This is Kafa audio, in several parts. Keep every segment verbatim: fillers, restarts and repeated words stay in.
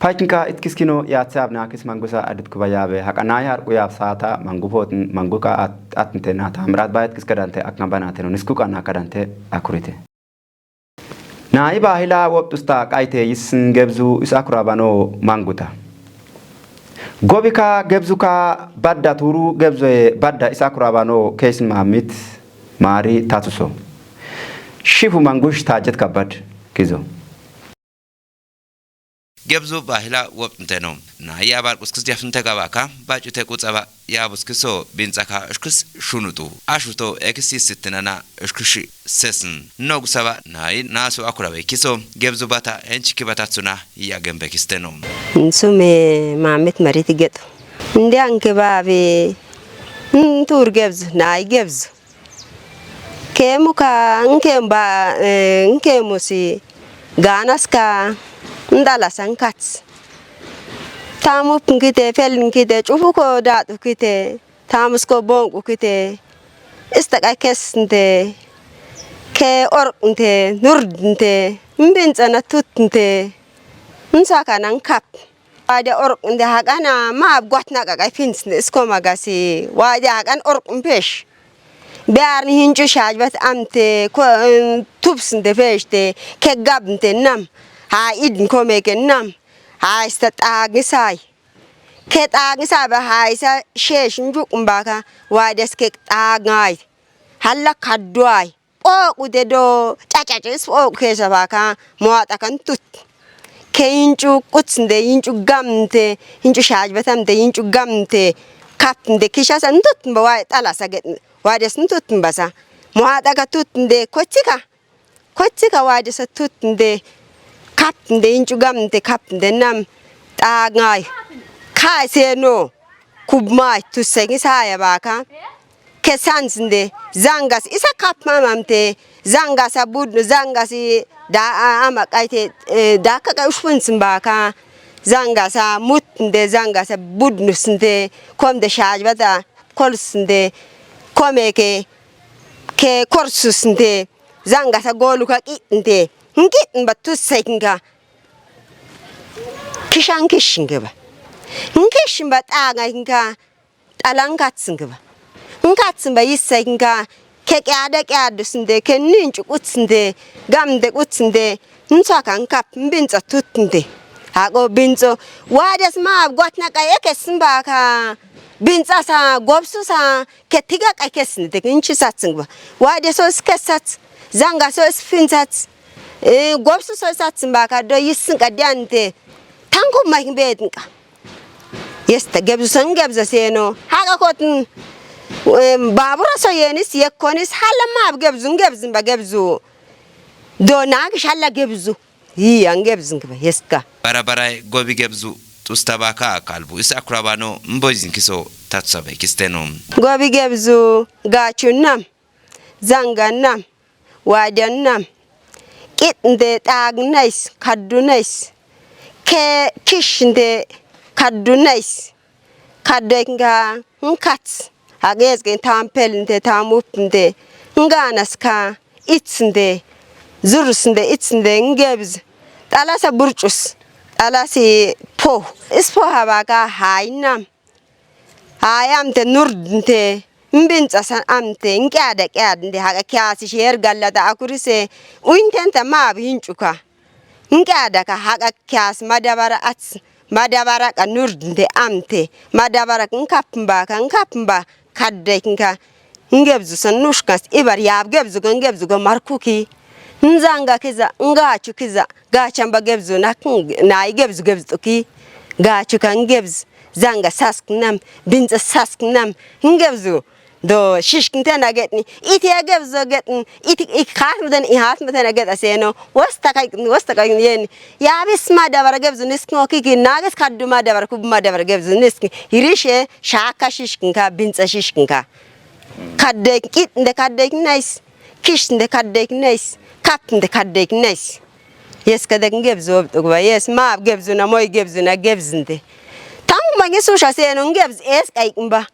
Paykinka itkiskino yaatse abnakis mangusa adut kuba yaabe, haqanaya arqu yaab saata mangu pootin mangu ka at-, atinte na taamiraat ba itkiska dante akkan banateno nisku qanna kadante akurite. Naayi baahila wopxusta qayte yissin gebzu is akurabano manguta. Gobika gebzuka badda tuuru gebzoye badda is akurabano keesin maamit maari tatuso. Shifu mangush taajjet kabbad kizo. Gebzu baahila wopxinte no. Naayi abar quskis jafinte gabaka, bacute quxaba yaabuskiso bintsaka ishkis shunutu. Ashuto ekis yissittinana ishkish sesin. Nogu saba naayi naasu akurabe kiso gebzu bata enchiki batatsuna yagen bekisteno. Sume maamit marit getu. Ndi anke baabi ntur gebzu, naayi gebzu. Kemuka nkem ba, eh, nkemusi ganaska ndalasa nkats. Tamup nkite, fel nkite, cufuko daxu kite, tamusko bonqu kite, ista qay kes nte, ke orq nte, nurd nte, mbintsana tut nte, nsakana nkap. Wade orq nte haqana maab gwatna qaqay pins nte, isko magasi, wade haqan orq mpesh. Bearni hincu shajbat amte, ko, em, tups nte peshte, ke gab nte nam, ha idn komeke nam, ha ista tagni say. Ke tagni sa ba ha isa shesh njuk mbaka, wade ske tagni ay. Halla kaddu ay. Phoqute do cacacis phoqu kesa baka, moaxakan tut. Ke yincu qutsnde, yincu gamnte, yincu shajbatamnde, yincu gamnte, kapnde, kishasa ntut mba wa talasa get, wades ntut mbasa. Moaxaka tutnde, kochika, kochika wadesa tutnde, kapnde, yincu gamnte, kapnde nam, tagni ay. Ka seno, kubmay, tussegi saya baka. Kesansnde, zangas isa kapmamamte, zangasa budnu, zangasi da a-, ama qayte, eh, da kaka ushpunsn baka, zangasa mutnde, zangasa budnusnde, komde shajbata, kolsnde, komeke, ke korsusnde, zangasa goluka qitnde, nqitn ba tussekinka, kishan kishinke ba, nkishin ba tagni ay kinka, Tala nkatsnki ba. Nkatsn ba yissek nka, ke qiyade qiyadusnde, ke nincu qutsnde, gamde qutsnde, nsaka nkap, mbintsa tutnde. Haqo bintso, wades ma gwatna qaye kesn baka, bintsasa, gobsusa, ke tiga qay kesnde, nchisatsnki ba. Wades so skesats, zanga so sfintsats, eh, gobsu so satsn baka, do yissn qadiante, tanku mayk betnka. Yesta gebzu san gebza seno. Haqa kotn, em, babura so yenis, yekkonis, hala mab gebzu, gebzin ba gebzu. Do nagish hala gebzu. Yi an gebzin ba yeska. Bara bara gobi gebzu. Tusta baka kalbu is akurabano mboizin kiso tatsa be kisteno. Gobi gebzu gachunam. Zanganam, wadannam, qitnde, taagnais, kaddunais, ke kishnde, kaddunais, kaddoik nga nkats, haqesqe tampelnde, tamupnde, nganaska, itsnde, zurusnde, itsnde, ngebz, talasa burcus, talasi poh, ispoha baka hainam. Ayamte, nurdnte, mbintsasan amte, nqiyada qiyadnde, haqa kiyasi sher gallada akurise, uintenta mab yincuka. Nqiyadaka haqa kiyas madabara ats, madabara qa nurdnde amte, madabara nkapmbaka, nkapmba kaddekinka. Ngebzu san nushkas, ibar yab gebzu go, ngebzu go markuki. Nzanga kiza, ngachu kiza, gachamba gebzu nak, nayi gebzu gebzu tuki. Gachu kan gebz, zanga sasknam, bintsa sasknam, ngebzu. Do shishknte na getni, iti ya gebzu getni, iti ik khatmten, i hatmten na get aseno. Wasta kai, wasta kai yen. Yabis madabara gebzu niskno kiki, nages kaddu madabara kub madabara gebzu niskni. Irishe, shaka shishkinka, bintsa shishkinka. Kaddek, qitnde kaddek nais, kishnde kaddek nais, kapnde kaddek nais. Yes kadek ngebzu obdugba, yes ma gebzu na moy gebzu na gebzinde. Tam mangi susha seno ngebz es kaikmba.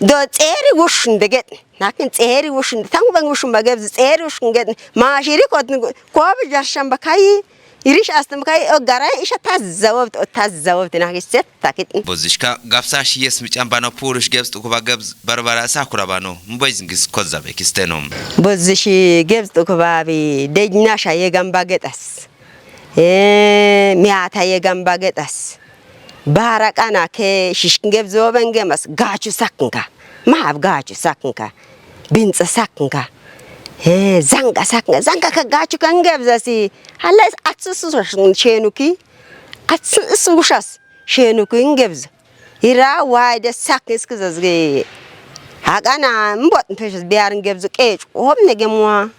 Do tseri wushinde get, nakin tseri wushinde, tam mangi wushumba gebzu tseri wushinde get, ma shiri kot kob jarshamba kai, Irish astum kai o garan isha tazza wobti, o tazza wobti na ki set takit. Bozishka gapsa shi yes mi chamba no purish gebs tukuba gebs barbara sa kuraba no. Mboy zingis kozza be kisteno. Bozishi gebs tukuba bi dejna sha ye gamba getas. E, miata ye gamba getas. Bara kana ke shishkin gebzo ben gemas gachu saknka. Ma ab gachu saknka. Bintsa saknka. E, zanga saknka. Zanga ka gachu kan gebza si. Hala atsu su shenuki. Atsu su shas. Shenuki ngebza. Ira wayde sakn iskizazge. Haqana mbot peshas biyar ngebzu qechu. Hop ne gemwa.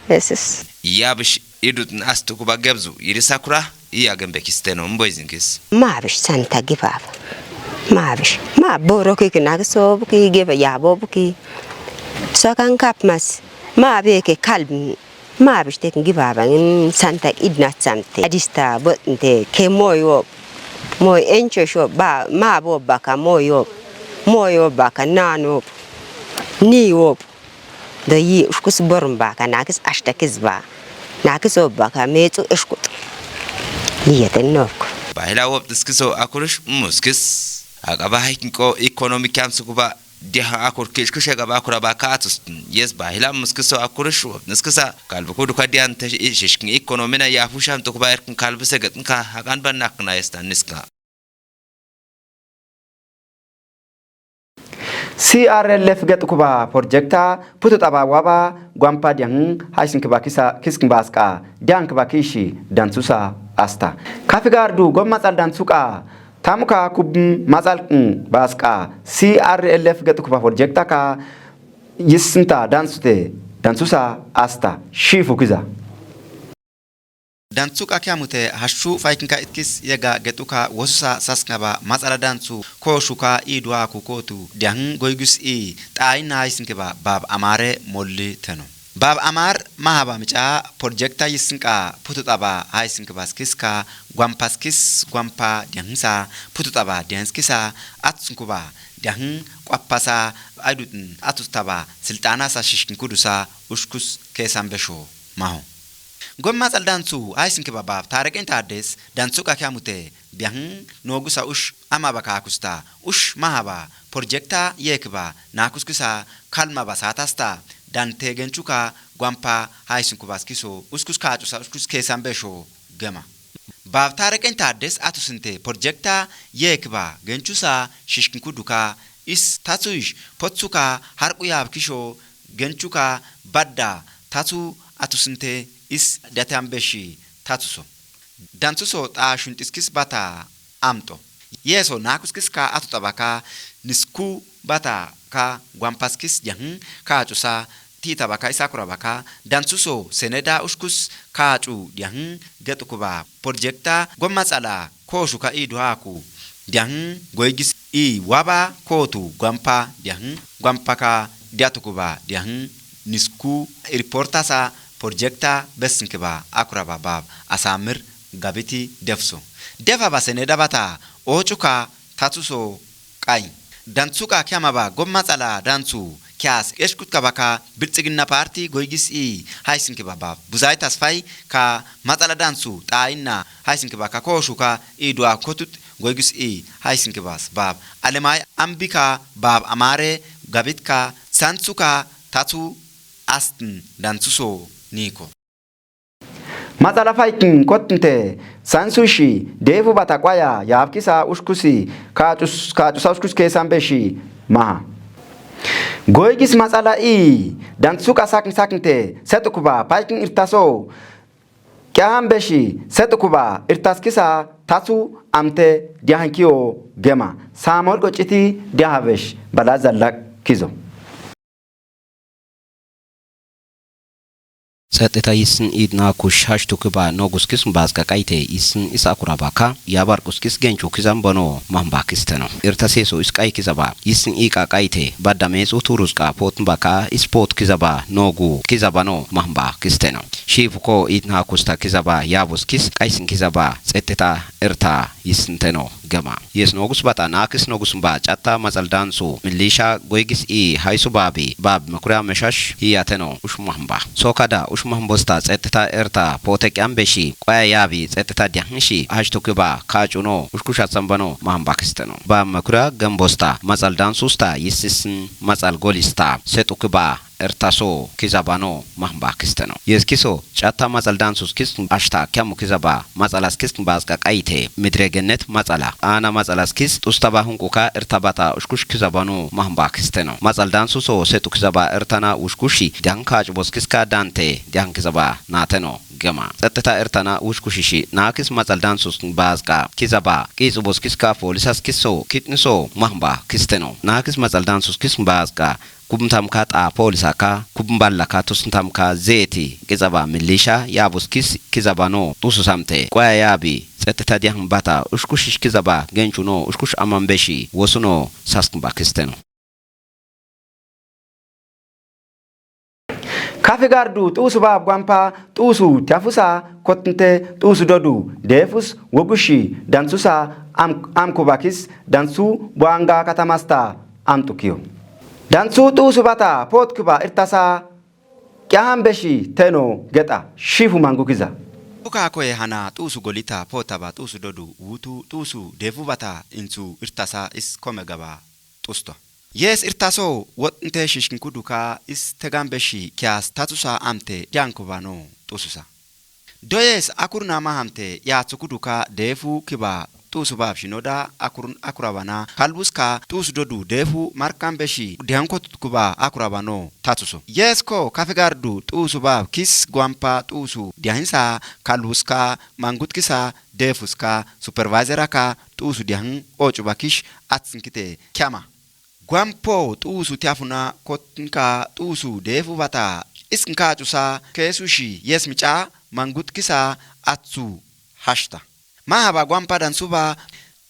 Esis. Yabish idutn astu kuba gebzu. Iri sakura. Iya gembe kisteno mboy zinkis. Mabish santa gibaba. Mabish. Ma boro ki kinag sobuki geba yabobuki. Sokan kapmas. Ma beke kalb. Ma bishtek ngi baba ngin santak idna tsamte. Adista botnte ke moy wop. Moy encho shop ba ma bo baka moy wop. Moy wop baka nan wop. Ni wop. Do yi ushkus borm baka nakis ashtakis ba. Nakis wop baka metsu eshkut. Niyeten nok. Bahila wop diskiso akurish muskis. Akaba haikin ko ekonomi kyam sukuba. Diha akur kish kushe gaba kura ba ka atus. Yes ba hila muskiso akurish wop niskisa kalbuku duka dian te shishkin ekonomina ya fusham tukuba erkin kalbise getnka hakan ban nakna yesta niska. C R L F getukuba projekta putu taba waba gwampa dian haisin kiba kisa kiskin baska dian kiba kishi dansusa asta. Kafigardu gomma tsal dansuka Tamuka kubm matsalkn baska C R L F getukuba projektaka yisnta dansute dansusa asta shifu kiza. Dansuka kyamute hashu faikinka itkis yega getuka wosusa saskaba matsala dansu koshuka idua kukotu diahn goygus i taina isnkiba bab amare molli teno. Bab amar mahaba mica projekta yisnka putu taba haisinkibaskiska gwampaskis gwampa diansa putu taba dianskisa atsunkuba diahn qwapasa aidutn atustaba siltanasa shishkinkudusa ushkus kesan besho maho. Gomma tsaldansu haisinkiba bab tareqin tades dansuka kyamute biahn nogusa ush amaba kakusta ush mahaba projekta yekba nakuskisa kalmaba satasta dante genchuka gwampa haisinkubaskiso uskus kacusa uskus kesan besho gema. Bab tareqin tades atusinte projekta yekba genchusa shishkinkuduka is tatuish potsuka harqu yabkisho genchuka badda tatu atusinte is datan beshi tatuso. Dansuso ta shuntiskis bata amto. Yeso nakuskiska atu tabaka nisku bata ka gwampaskis jahn kacusa ti tabaka isakura baka dansuso seneda ushkus kacu jahn getukuba projekta gomma tsala koshuka iduhaku jahn goygis i waba kotu gwampa jahn gwampaka diatukuba jahn nisku reportasa projekta besinkiba akuraba bab asamir gabiti defso. Defaba seneda bata ocuka tatuso qay. Dansuka kyamaba gomma tsala dansu kyas eshkutkabaka biltsigina parti goygis i haisinkiba bab buzaytas fay ka matsala dansu taina haisinkiba ka koshuka i dua kotut goygis i haisinkibas bab alemay ambika bab amare gabitka sansuka tatu astin dansuso niko. Matsala faykin kottinte sansushi defu bata qwaya yabkisa ushkusi kacus kacusa ushkus kesan beshi maha. Goygis matsala i dansuka sakn saknte setukuba paykin irtaso kyahan beshi setukuba irtaskisa tatu amte diahankiyo gema samol qociti diahabesh bala zallaq kizo. Tsetteta yissin idna kush hashtukiba noguskis mbazka qayte yissin is akurabaka yabarquskis genchukizan bano mahmbakisteno. Irtaseso is qaykizaba yissin iqa qayte badda metsu turusqa potmbaka is potkizaba nogu kizabano mahmbakisteno. Shifuko idna kusta kizaba yabuskis qaysinkizaba tsetteta irta yissinteno. Gema. Yes, nogus bata nakis nogus ba catta matsal dansu milisha goygis i haisu babi bab mekuria meshash hiyateno ushmahmba. Sokada ushmahmbosta tsettita erta potek ambeshi, kwaya yabi tsettita diahinshi hashtukiba kacuno ushkusha tsambano mahmba kisteno. Ba mekuria gembosta matsal dansusta yisisin matsal golista setukiba ertaso kizabano mahmba kisteno. Yes kiso catta matsal dansus kiskn ashta kyamu kizaba matsalas kiskn bazqa qayte midregenet matsala ana matsalas kis tustaba hunkuka ertabata ushkush kizabano mahmba kisteno. Matsal dansuso setu kizaba ertana ushkushi dian kacubos kiska dante dian kizaba nateno. Gema tsettita ertana ushkushishi nakis matsal dansus bazqa kizaba qitsubos kiska polisas kiso kitniso mahmba kisteno. Nakis matsal dansus kiskn bazqa kubntamka ta polisaka kubnballaka tusntamka zeti kizaba milisha yabus kis kizaba no tususamte kwaya yabi tsettita diahmbata ushkushish kizaba gencuno ushkush amambeshi wosuno sasknba kisteno. Kafi gardu tusu bab gwampa tusu tiafusa kotnte tusu dodu defus wogushi dansusa am, amkubakis dansu boanga katamasta amtukiyo. Dansu tusu bata potkiba irtasa kyahan beshi teno geta shifu mangukiza. Uka koye hana tusu golita potaba tusu dodu wutu tusu defu bata insu irtasa is kome gaba tusto. Yes irtaso wotnte shishkin kuduka is tegan beshi kyas tatusa amte diankuba no tususa. Doyes akur nama hamte yatsu kuduka defu kiba tusu bab shinoda akur akurabana kalbuska tusu dodu defu markan beshi diankot kuba akurabano tatuso. Yes ko kafi gardu tusu bab kis gwampa tusu diahinsa kalbuska mangutkisa defuska supervisoraka tusu diahin ocuba kish atsinkite kyama. Gwampo tusu tiafuna kotnka tusu defu bata isknka cusa kesushi yes mica mangutkisa atsu hashta. Mahaba gwampa dansuba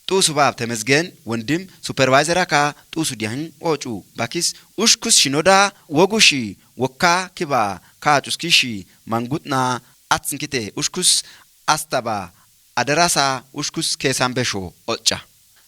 tusu bab temezgen wondim supervisoraka tusu diahin ocu bakis ushkus shinoda wogushi wokka kiba kacuskishi mangutna atsinkite ushkus astaba adarasa ushkus kesan besho oca.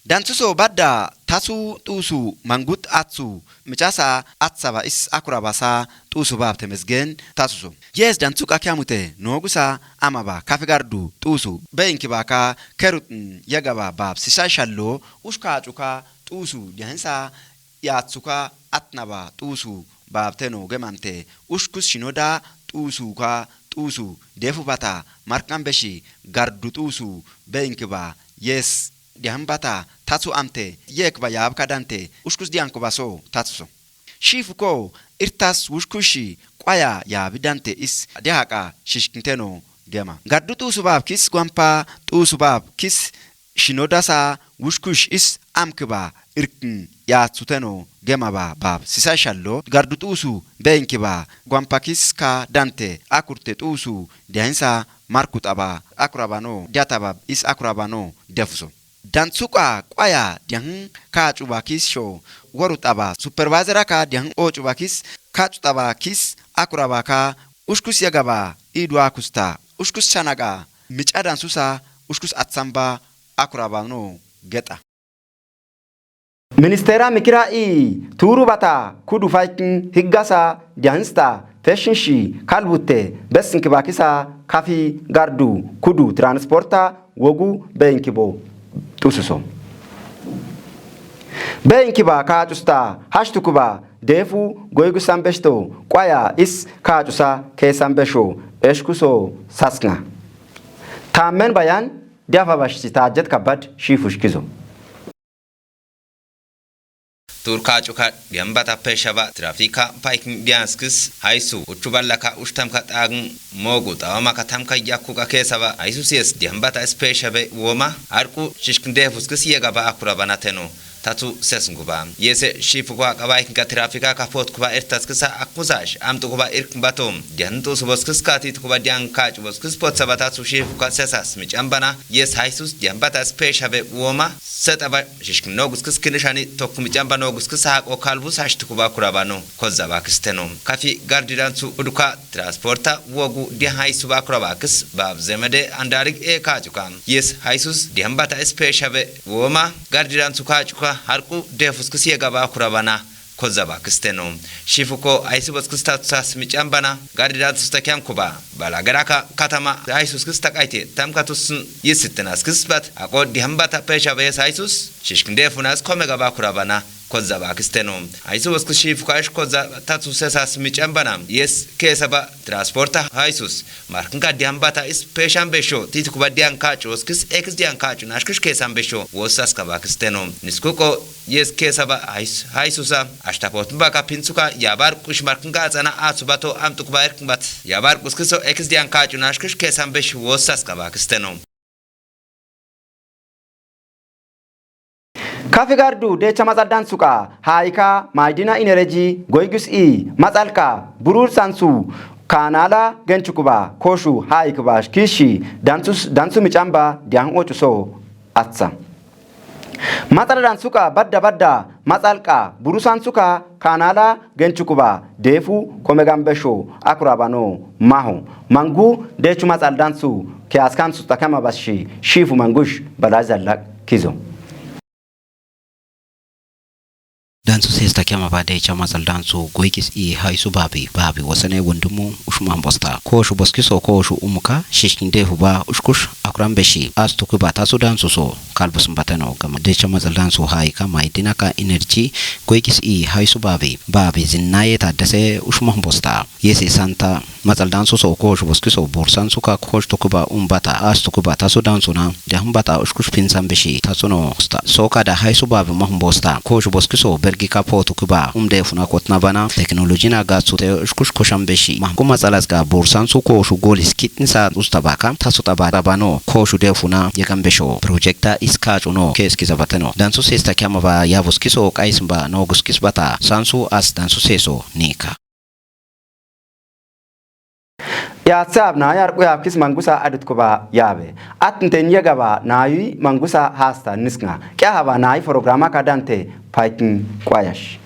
Dansuso badda tasu tusu mangut atsu micasa atsaba is akurabasa tusu bab temezgen tasuso. Yes dansu qakyamute nogusa amaba kafi gardu tusu beyinkibaka kerutn yagaba bab sisa shallo ushka cuka tusu diahinsa yatsuka atnaba tusu babteno gemante ushkus shinoda tusuka tusu defu bata markan beshi gardu tusu beyinkiba yes diahin bata tatsu amte yekba yabka dante ushkus diankubaso tatsuso. Shifuko irtas wushkushi kwaya yabi dante is diahaqa shishkinteno gema. Gardu tusu bab kis gwampa tusu bab kis shinodasa wushkush is amkiba irkin yatsuteno gemaba bab sisa shallo gardu tusu beyinkiba gwampa kis ka dante akurte tusu diahinsa markutaba akurabano diatabab is akurabano defuso. Dansuqa kwaya diahin kacuba kis sho woru taba supervisoraka diahin ocuba kis kacu taba kis akurabaka ushkus yagaba idua kusta ushkus shanaqa mica dansusa ushkus atsamba akurabano geta. Ministera mikira i turu bata kudu faykin higgasa diahinsta feshinshi kalbutte besinkiba kisa kafi gardu kudu transporta wogu beyinkibo tususo. Beyinkiba kacusta hashtukuba defu goygusan beshto kwaya is kacusa kesan besho eshkuso sasnga. Tamen bayan diafa bashti tajet kabad shifushkizo. Turka cuka diambata peshaba trafika paikin dianskis haisu uchu ballaka ushtamka tagun mogu tawamaka tamka yakuka kesaba haisu sies diambata speshabe woma arku shishkin defuskis yegaba akurabana teno. Tatu sesnguba. Yese shifu kwa kaba ikinka trafika ka pot kuba ertas kisa akusash. Amtu kuba irk bato. Diantu subos kis kati kuba dian kach bos kis pot sabata su shifu kwa sesas michambana. Yes haisus dian bata special be woma. Set aba shishkin nogus kis kinishani tok michamba nogus kis hak o kalbus hash tukuba kurabano. Kozaba kisteno. Kafi gardidan su uduka transporta wogu dian haisu ba kuraba kis bab zemede andarig e kachuka. Yes haisus dian bata special be woma. Gardidan su kachuka harku defus kis yegaba kurabana. Kozaba kisteno. Shifuko aisi bos kis tatusas michambana. Gardidan su takian kuba. Bala garaka katama aisus kis takaite. Tamkatus yisitinas kis bat. Ako dian bata special be yes haisus. Shishkin defunas kome gaba kurabana. Kozaba kisteno. Aisu bos kis shifuka ish koza tatu sesas michambana. Yes kesaba transporta haisus. Markin ka dian bata is peshan besho. Titi kuba dian kachu oskis ex dian kachu nashkish kesan besho. Wosas kaba kisteno. Niskuko yes kesaba hais haisusa. Ashtapot baka pinsuka yabar kush markin ka zana atsubato amtu kuba erkbat. Yabar kuskiso ex dian kachu nashkish kesan besho wosas kaba kisteno. Kafi gardu decha matsaldan suqa haika maidina inereji goigus i matsalqa burur sansu kanala genchukuba koshu haikba kishi dansus dansu michamba dian ochuso atsa. Matsaldan suqa badda badda matsalqa burusan suka kanala genchukuba defu komegambesho akurabano maho mangu dechu matsaldan su ke askan su takama bashi shifu mangush balazalla kizo. Dansu sesta kiama ba decha matsal dansu goikis i haisu babi babi wasane wundumu ushuma bosta koshu boskiso koshu umuka shishkin defu ba ushkush akuran beshi astu kuba tasu dansu so kalbus mbatano gama decha matsal dansu haika maidina ka energy goikis i haisu babi babi zinnaye ta dase ushuma bosta. Yesi santa matsaldan suso kosh boskiso bursan suka kosh tokuba umbata as tokuba taso dansuna dehmbata ushkush pinsan bishi tasono sta soka da haisu babi mahmbosta kosh boskiso bergi kapo tokuba umde funa kotna bana teknolojina gatsu te ushkush kosham bishi mahku matsalas ga bursan su kosh golis kitnisa usta baka taso tabata bano kosh de funa yegan bisho projekta iska chuno keski zabateno dansu sesta kiama ba ya boskiso kaismba no guskis bata sansu as dansu seso nika. Yatsab na yar kuyab kis mangusa adut kuba yabe. At nten yegaba na yi mangusa hasta nisnga. Kya haba na yi programa ka dante paitin kwayash.